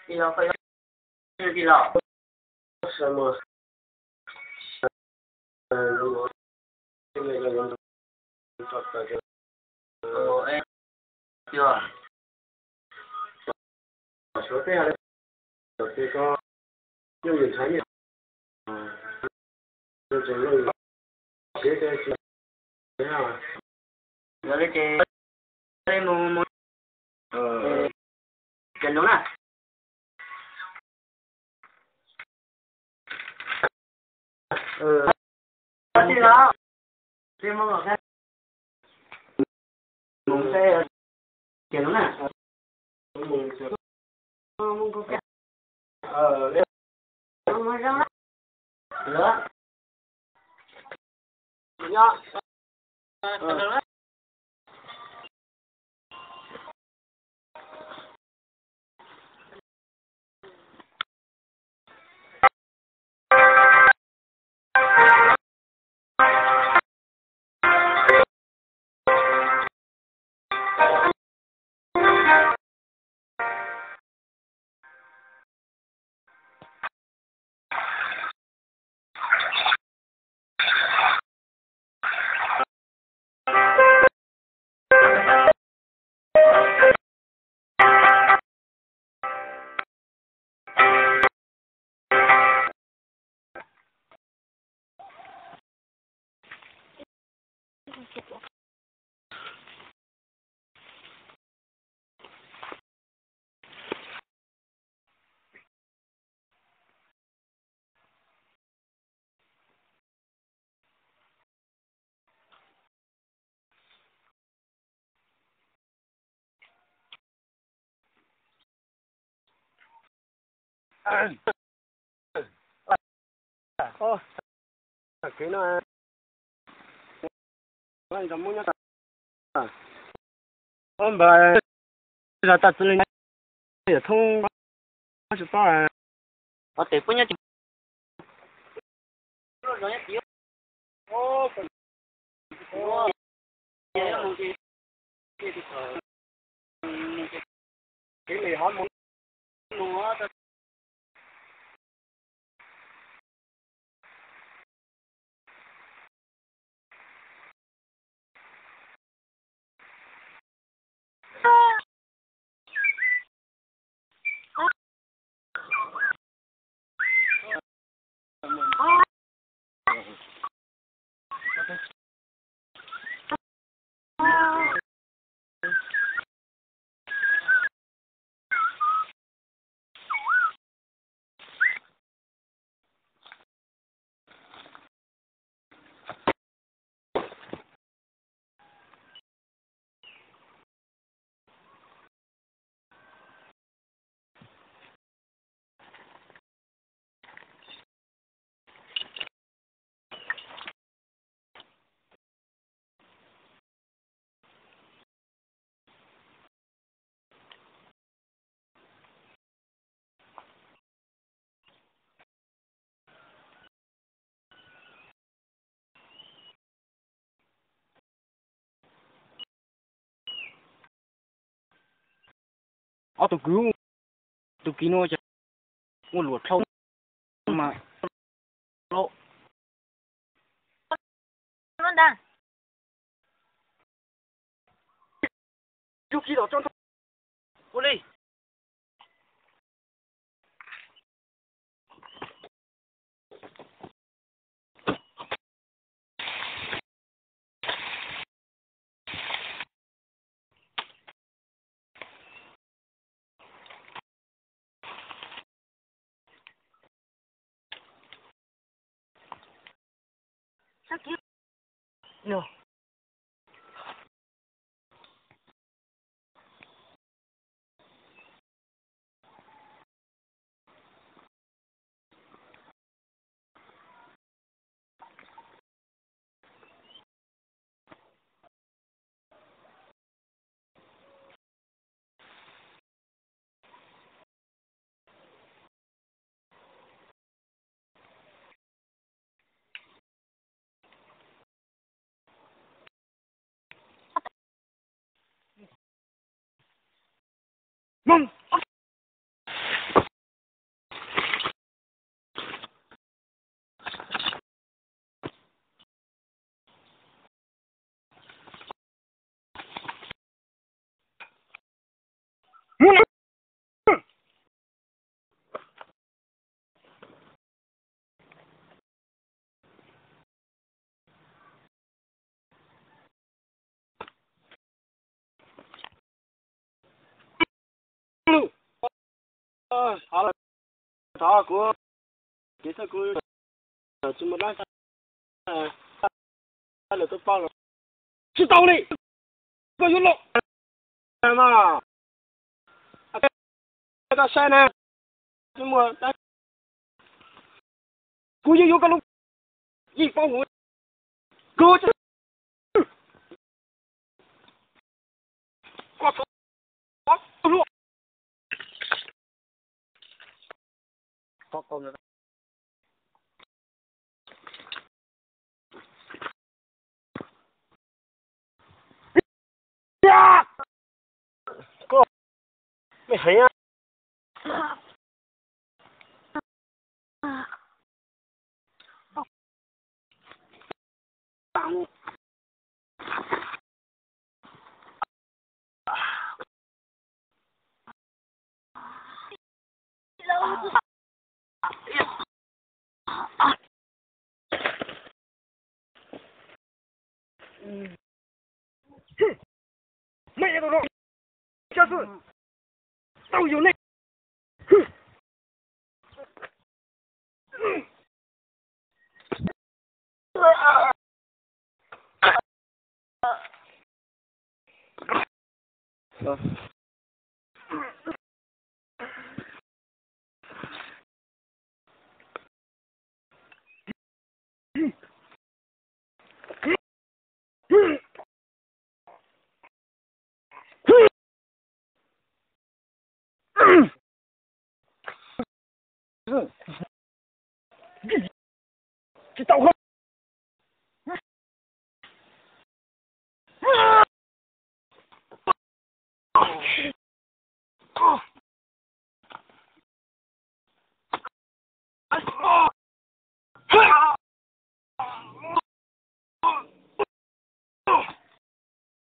Ti los, ti los. Yog li ces mus mus, ces lub na. Tij laug, ces lub na. Ua npawg, zog tas txwv li, yawm thoob tsis paub. Ua tes puab nyob Ob tug kwv, tus kis no ces muaj luam dhau mas loj. Ua li. Thov kuv, kuv tsis muaj dab tsi, lawv tuaj pauj los tsis tau li. Koj yuav los mas, koj saib na, kuv yeej yuav koj lub yeej paub kuv, kuv Tsis tau.